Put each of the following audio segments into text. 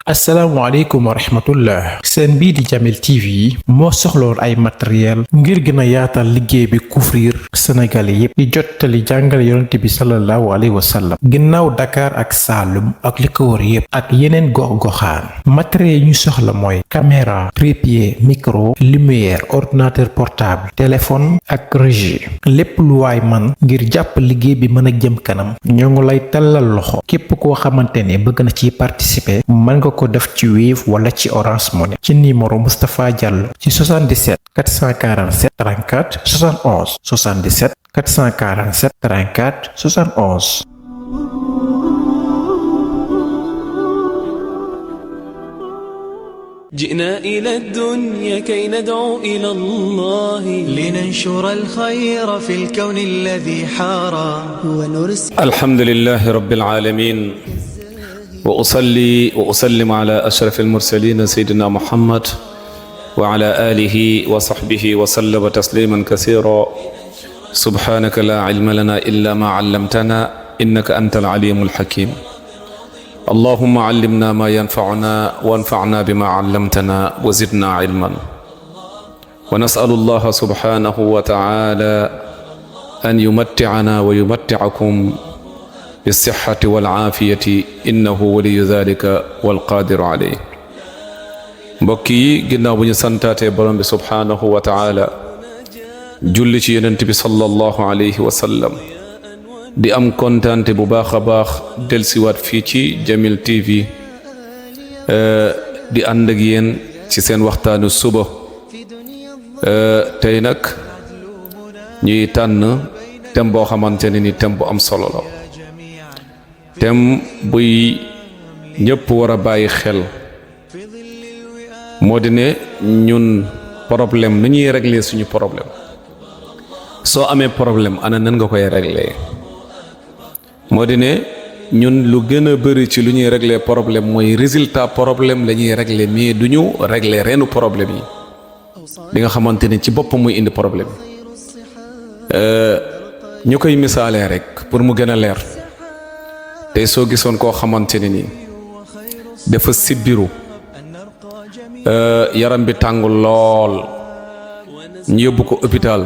asalaamaaleykum wa rahmatullah seen bii di Jamil TV moo soxloon ay matériel ngir gën a yaatal liggéey bi couvrir Sénégal yépp di jottali jàngale yonent bi sallallahu alayhi wa sallam ginnaaw Dakar ak Saalum ak li ko wër yépp ak yeneen gox-goxaan matériel yi ñu soxla mooy caméra trépied micro lumière ordinateur portable téléphone ak régie lépp lu waay man ngir jàpp liggéey bi mën a jëm kanam ñoo ngi lay tallal loxo képp koo xamante ne bëgg na ci participer mën nga ko def ci Wave wala ci Orange Money ci numéro Moustapha Diallo ci 77 447 34 71 77 447 34 71. جئنا إلى الدنيا كي ندعو إلى الله لننشر الخير في الكون الذي حارى ونرسل. الحمد لله رب العالمين وأصلي وأسلم على أشرف المرسلين سيدنا محمد وعلى آله وصحبه وسلم تسليما كثيرا سبحانك لا علم لنا إلا ما علمتنا إنك أنت العليم الحكيم اللهم علمنا ما ينفعنا وانفعنا بما علمتنا وزدنا علما ونسأل الله سبحانه وتعالى أن يمتعنا ويمتعكم بالصحة والعافية إنه ولي ذلك والقادر عليه mbokk yi ginnaaw bu ñu santaatee borom bi subhaanahu wa taala julli ci yonent bi sallallahu alayhi wa sallam di am kontaante bu baax a baax delsiwaat fii ci Jamil TV di ànd ak yéen ci seen waxtaanu suba tey nag ñuy tànn thème boo xamante ne ni thème bu am solo la thème buy ñëpp war a bàyyi xel moo di ne ñun problème nu ñuy régler suñu problème soo amee problème ana nan nga koy régler moo di ne ñun lu gën a bëri ci lu ñuy régler problème mooy résultat problème la ñuy régler mais du ñu régler reenu problème yi li nga xamante ne ci boppam muy indi problème ñu koy misaalee rek pour mu gën a leer tey soo gisoon koo xamante ne nii dafa sibbiru yaram bi tàng lool ñu yóbbu ko hôpital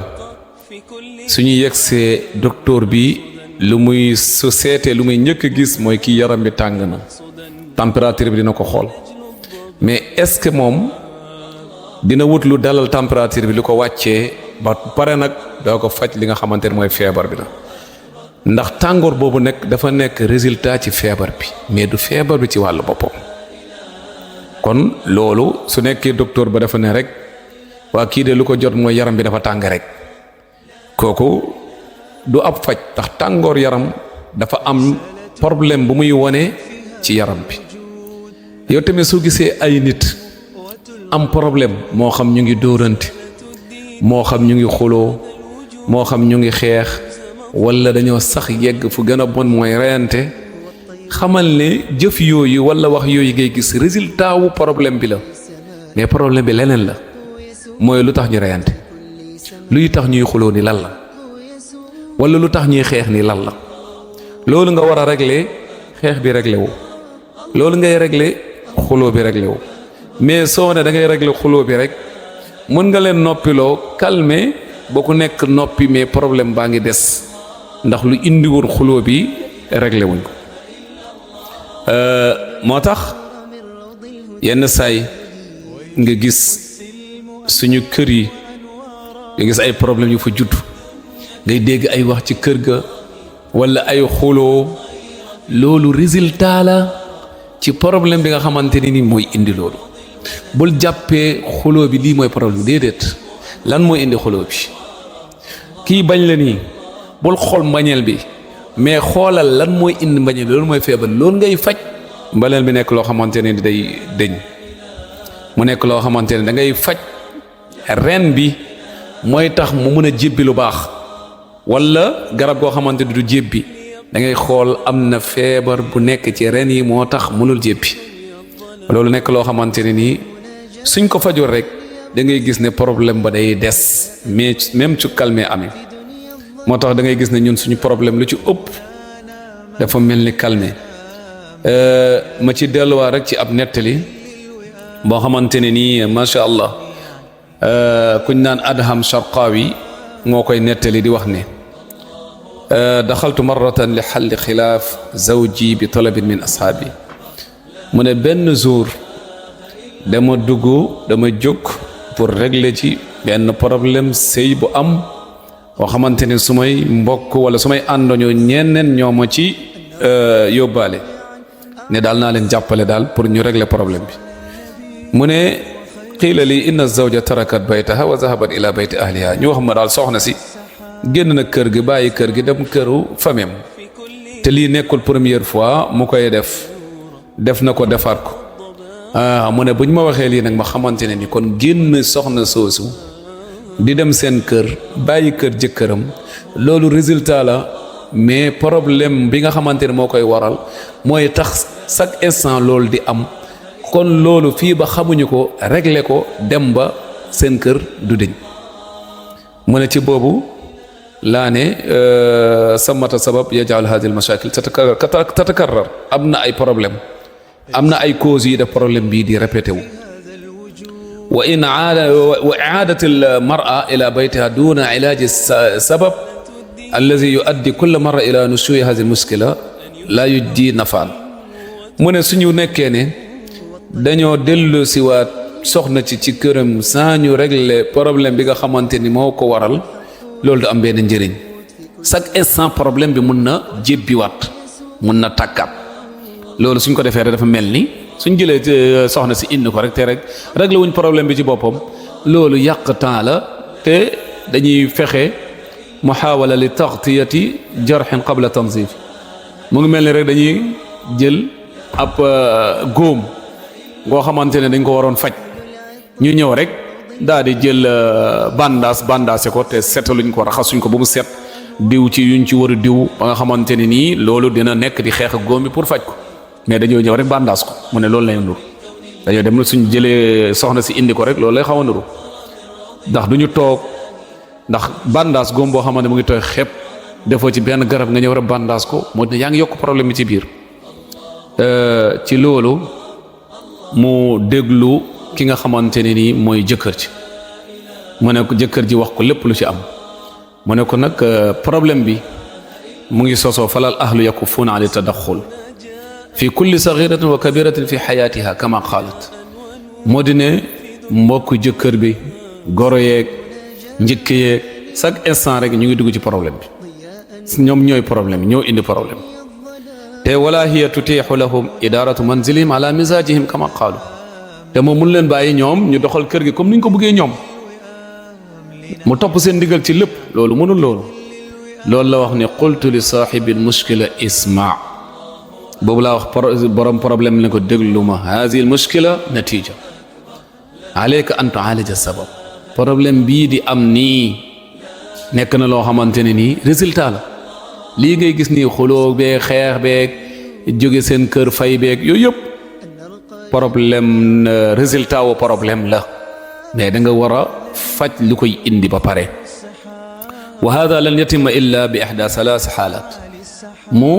suñu yegsee docteur bi lu muy su seetee lu muy njëkk a gis mooy kii yaram bi tàng na température bi dina ko xool mais est-ce que moom dina wut lu dalal température bi lu ko wàccee ba pare nag doo ko faj li nga xamante ne mooy feebar bi la ndax tàngoor boobu nekk dafa nekk résultat ci feebar bi mais du feebar bi ci wàllu boppam kon loolu su nekkee docteur ba dafa ne rek waa kii de lu ko jot mooy yaram bi dafa tàng rek kooku du ab faj ndax tàngoor yaram dafa am problème bu muy wone ci yaram bi yow tamit soo gisee ay nit am problème moo xam ñu ngi dóorante moo xam ñu ngi xuloo moo xam ñu ngi xeex wala dañoo sax yegg fu gën a bon mooy reyante xamal ne jëf yooyu wala wax yooyu ngay gis résultat wu problème bi la mais problème bi leneen la mooy lu tax ñu reyante luy tax ñuy xuloo ni lan la wala lu tax ñuy xeex ni lan la loolu nga war a régler xeex bi réglé wu loolu ngay régler xuloo bi réglé wu mais soo ne da ngay régler xuloo bi rek mën nga leen noppiloo calmer ba ku nekk noppi mais problème baa ngi des ndax lu indiwoon xuloo bi réglé wuñ ko moo tax yenn saay nga gis suñu kër yi nga gis ay problème yu fa judd ngay dégg ay wax ci kër ga wala ay xuloo loolu résultat la ci problème bi nga xamante ne ni mooy indi loolu bul jàppee xuloo bi lii mooy problème déedéet lan mooy indi xuloo bi kii bañ la nii bul xool mbañeel bi mais xoolal lan mooy indi mbañeel bi loolu mooy feebar loolu ngay faj mbañeel bi nekk loo xamante ne ni day dëñ mu nekk loo xamante ne da ngay faj ren bi mooy tax mu mën a jébbi lu baax wala garab goo xamante ne du jébbi da ngay xool am na feebar bu nekk ci ren yi moo tax mënul jébbi loolu nekk loo xamante ne nii suñ ko fajul rek da ngay gis ne problème ba day des mais même su calmé amee moo tax da ngay gis ne ñun suñu problème lu ci ëpp dafa mel ni calmé ma ci delluwaat rek ci ab nettali boo xamante ne nii macha allah kuñ naan Adham Sharqawi moo koy nettali di wax ne daxaltu marratan li xalli xilaaf zawji bi talabin min ashaabi mu ne benn jour dama jóg pour régler ci benn problème sëy bu am boo xamante ne su may mbokk wala su may àndoñoo ñeneen ñoo ma ci yóbbaale ne daal naa leen jàppale daal pour ñu régler problème bi mu ne qiila li inna zawja tarakat baytaha wa zahabat ila bayti ahliha ñu wax ma daal soxna si génn na kër gi bàyyi kër gi dem këru famem te lii nekkul première fois mu koy def na ko defaat ko mu ne bu ñu ma waxee lii nag ma xamante ne ni kon génn soxna soosu di dem seen kër bàyyi kër jëkkëram loolu résultat la mais problème bi nga xamante ne moo koy waral mooy tax chaque instant loolu di am kon loolu fii ba xamuñu ko régler ko dem ba seen kër du deñ mu ne ci boobu laa ne samata sabab yajal hadi al mashakil tatakarrar am na ay problème am na ay causes yi def problème bii di répété wu wa i'aadat al mar'a ila baytiha duna ilaaji sabab allazi yuaddi kulla marra ila nushu'i hadi al muskila la yujdi nafaan mu ne suñu nekkee ne dañoo dellu siwaat soxna ci këram saa ñu régler problème bi nga xamante ni moo ko waral loolu du am benn njëriñ chaque instant problème bi mun na jébbiwaat mun na tàkkaat loolu suñ ko defee rek dafa mel ni suñ jëlee soxna si indi ko rek te rek réglé wuñ problème bi ci boppam loolu yàq temps la te dañuy fexe muhaawala li taxtiyati jarhin qabla tanzif mu ngi mel ni rek dañuy jël ab góom ngoo xamante ne dañ ko waroon faj ñu ñëw rek daal di jël bandage ko te setaluñ ko raxasuñ ko ba mu set diw ci yuñ ci war a diw ba nga xamante ne nii loolu dina nekk di xeex ak góom bi pour faj ko mais dañoo ñëw rek bandage ko mu ne loolu lay ndur dañoo dem suñ jëlee soxna si indi ko rek loolu lay xaw a nuru ndax duñu toog ndax bandage góom boo xamante mu ngi tooy xepp defoo ci benn garab nga ñëw rek bandage ko moo ne yaa ngi yokk problème bi ci biir ci loolu mu déglu ki nga xamante ne nii mooy jëkkër ji mu ne ko jëkkër ji wax ko lépp lu ci am mu ne ko nag problème bi mu ngi sosoo falal ahlu yakufuuna ala tadaxul fi kulli saghiratin wa kabiratin fi xayaatiha kama qaalat moo di ne mbokk jëkkër bi goro yeeg njëkk yeeg chaque instant rek ñu ngi dugg ci problème bi ñoom ñooy problème ñoo indi problème te wala hiya tutiixu lahum idaratu manzilihim ala misajihim kama qaalu te moom mun leen bàyyi ñoom ñu doxal kër gi comme ni ñu ko bëggee ñoom mu topp seen ndigal ci lépp loolu mënul loolu la wax ne qultu li saaxibil mushkila isma boobu laa wax borom problème ne ko déglu ma haadihi al mushkila natija alayka an tu'aalija sabab problème bii di am nii nekk na loo xamante ne nii résultat la lii ngay gis nii xuloo beeg xeex beeg jóge seen kër fay beeg yooyu yëpp problème résultat wu problème la mais da nga war a faj lu koy indi ba pare wa hada lan yatimma illa bi ihda salaas xaalaat mu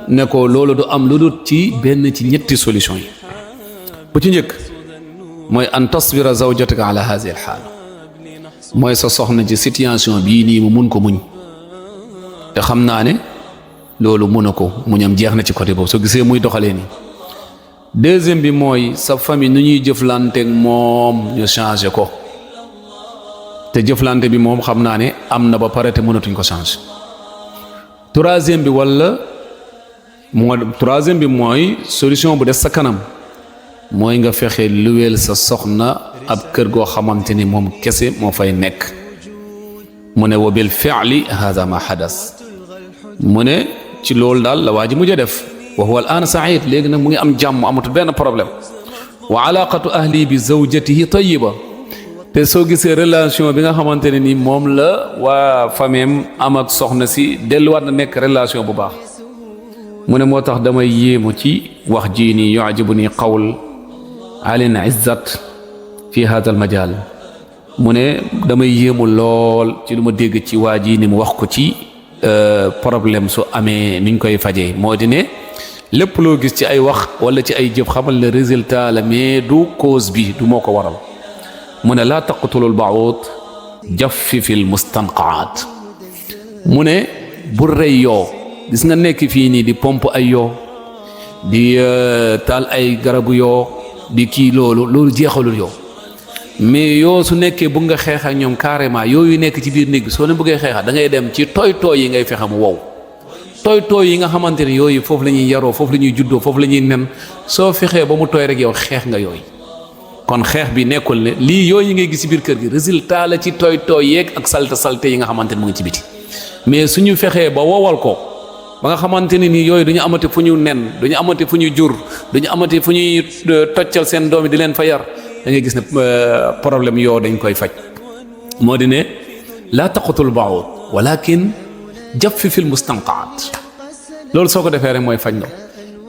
ne ko loolu du am lu dul ci benn ci ñetti solution yi bu ci njëkk mooy an tasbira zawjataka ala hadihi al xaala mooy sa soxna ci situation bii nii mu mun ko muñ te xam naa ne loolu mun a ko muñam jeex na ci côté boobu soo gisee muy doxalee nii deuxième bi mooy sa famille nu ñuy jëflanteeg moom ñu changé ko te jëflante bi moom xam naa ne am na ba pare te mënatuñ ko changé troisième bi mooy solution bu des sa kanam mooy nga fexe luweel sa soxna ab kër goo xamante ni moom kese moo fay nekk mu ne wa bil fi'li hada ma hadas mu ne ci loolu daal la waa ji mujj a def wa huwa al an said léegi nag mu ngi am jàmm amatul benn problème wa alaqatu ahli bi zawjatihi tayyiba te soo gisee relation bi nga xamante ne ni moom la waa famem am ak soxna si delluwaat na nekk relation bu baax mu ne moo tax damay yéemu ci wax jii nii yu'jibu ni qawl alin izzat fi hada al majal mu ne damay yéemu lool ci lu ma dégg ci waa ji ni mu wax ko ci problème su amee niñ koy fajee moo di ne lépp loo gis ci ay wax wala ci ay jëf xamal ne résultat la mais du cause bi du moo ko waral mu ne laa taqtulul baud jaffifil mustanqaat mu ne bu rey yoo gis nga nekk fii nii di pompe ay yoo di taal ay garabu yoo di kii loolu jeexalul yoo mais yoo su nekkee bëgg nga xeex ak ñoom carrément yooyu nekk ci biir néeg bi soo leen bëggee xeexa da ngay dem ci tooy yi ngay fexe mu wow tooy yi nga xamante ne yooyu foofu la ñuy yaroo foofu la ñuy juddoo foofu la ñuy nen soo fexee ba mu tooy rek yow xeex nga yooyu kon xeex bi nekkul ne lii yooyu ngay gis ci biir kër gi résultat la ci tooy yeeg ak salte yi nga xamante ne mu ngi ci biti mais suñu fexee ba wowal ko ba nga xamante ne nii yooyu duñu amati fu ñu nen duñu amati fu ñu jur duñu amati fu ñuy toccal seen doom yi di leen fa yar da ngay gis ne problème yoo dañ koy faj moo di ne laa taqatul baud walakin jaffifil mustanqaat loolu soo ko defee rek mooy faj na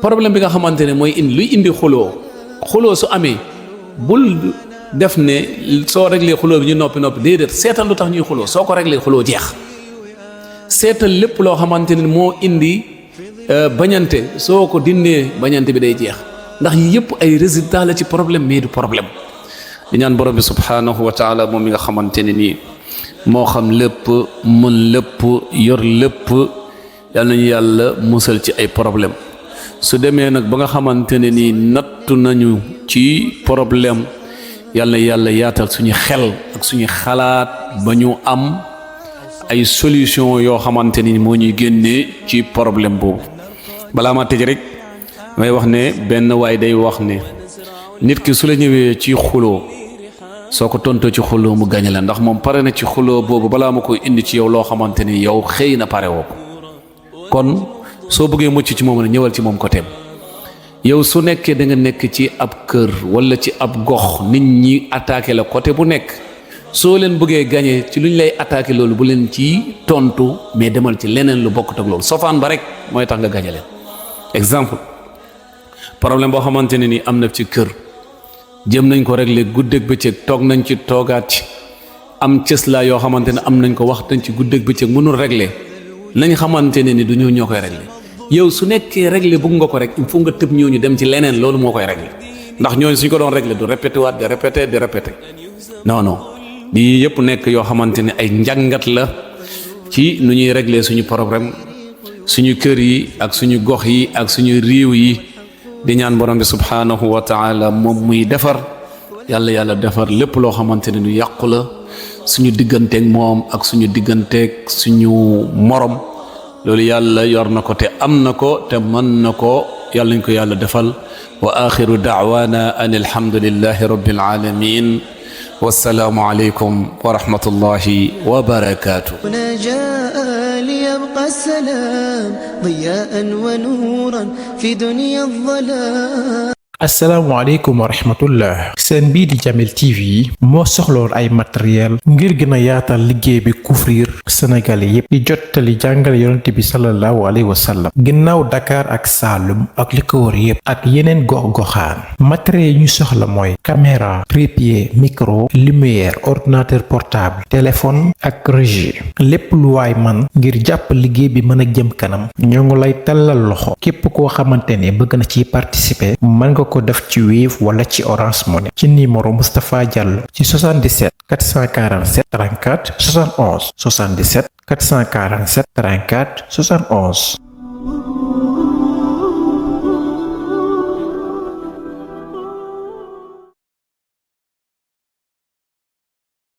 problème bi nga xamante ne mooy luy indi xuloo su amee bul def ne soo réglé xuloo bi ñu noppi déedéet seetal lu tax ñuy xuloo soo ko réglé xuloo jeex seetal lépp loo xamante ne moo indi bañante soo ko dindee bañante bi day jeex ndax yëpp ay résultat la ci problème mais du problème di ñaan borom bi subhanahu wa taala moom mi nga xamante ne nii moo xam lépp mën lépp yor lépp yal nañu yàlla musal ci ay problème su demee nag ba nga xamante ne nii nattu nañu ci problème yal na yàlla yaatal suñu xel ak suñu xalaat ba ñu am ay solution yoo xamante ni moo ñuy génnee ci problème boobu balaa ma tëj rek may wax ne benn waay day wax ne nit ki su la ñëwee ci xuloo soo ko tontoo ci xuloo mu gañe la ndax moom pare na ci xuloo boobu balaa ma koy indi ci yow loo xamante ni yow xëy na pare woo ko kon soo bëggee mucc ci moom ne ñëwal ci moom ko teem yow su nekkee da nga nekk ci ab kër wala ci ab gox nit ñi attaqué la côté bu nekk soo leen bëggee gañe ci lu ñu lay attaqué loolu bu leen ci tontu mais demal ci leneen lu bokkut ak loolu sofaan ba rek mooy tax nga gañe leen exemple problème boo xamante ne ni am na ci kër jëm nañ ko régler guddeeg bëccëg toog nañ ci toogaat ci am cëslaa yoo xamante ne am nañ ko wax nañ ci guddeeg bëccëg mënul régler nañ xamante ne ni du ñoo koy régler yow su nekkee régler bëgg nga ko rek il faut nga tëb ñooñu dem ci leneen loolu moo koy régler ndax ñooñu suñ ko doon régler du répété waat di répété non lii yëpp nekk yoo xamante ne ay njàngat la ci nu ñuy régler suñu problème suñu kër yi ak suñu gox yi ak suñu réew yi di ñaan borom bi subhanahu wa taala moom muy defar yàlla defar lépp loo xamante ne du yàqu la suñu digganteeg moom ak suñu digganteeg suñu morom loolu yàlla yor na ko te am na ko te mën na ko yàlla ñu ko yàlla defal wa axiru da'wana an alhamdulillahi rabbil alamin wassalaamu aleykum wa rahmatullahi wa barakatuh. هنا جاء ليبقى السلام ضياء ونورا في دنيا الظلام. asalaamaaleykum wa rahmatullah seen bii di Jamil TV moo soxloon ay matériel ngir gën a yaatal liggéey bi couvrir Sénégal yépp di jottali jàngale yonent bi sallallahu alayhi wa sallam ginnaaw Dakar ak Saloum ak li ko wër yépp ak yeneen gox-goxaan matériel yi ñu soxla mooy caméra trépied micro lumière ordinateur portable téléphone ak régie lépp lu waay man ngir jàpp liggéey bi mën a jëm kanam ñoo ngi lay tallal loxo képp koo xamante ne bëgg na ci participer mën nga ko def ci Wave wala ci Orange Money ci numéro Moustapha Diallo ci 77 447 34 71 77 447 34 71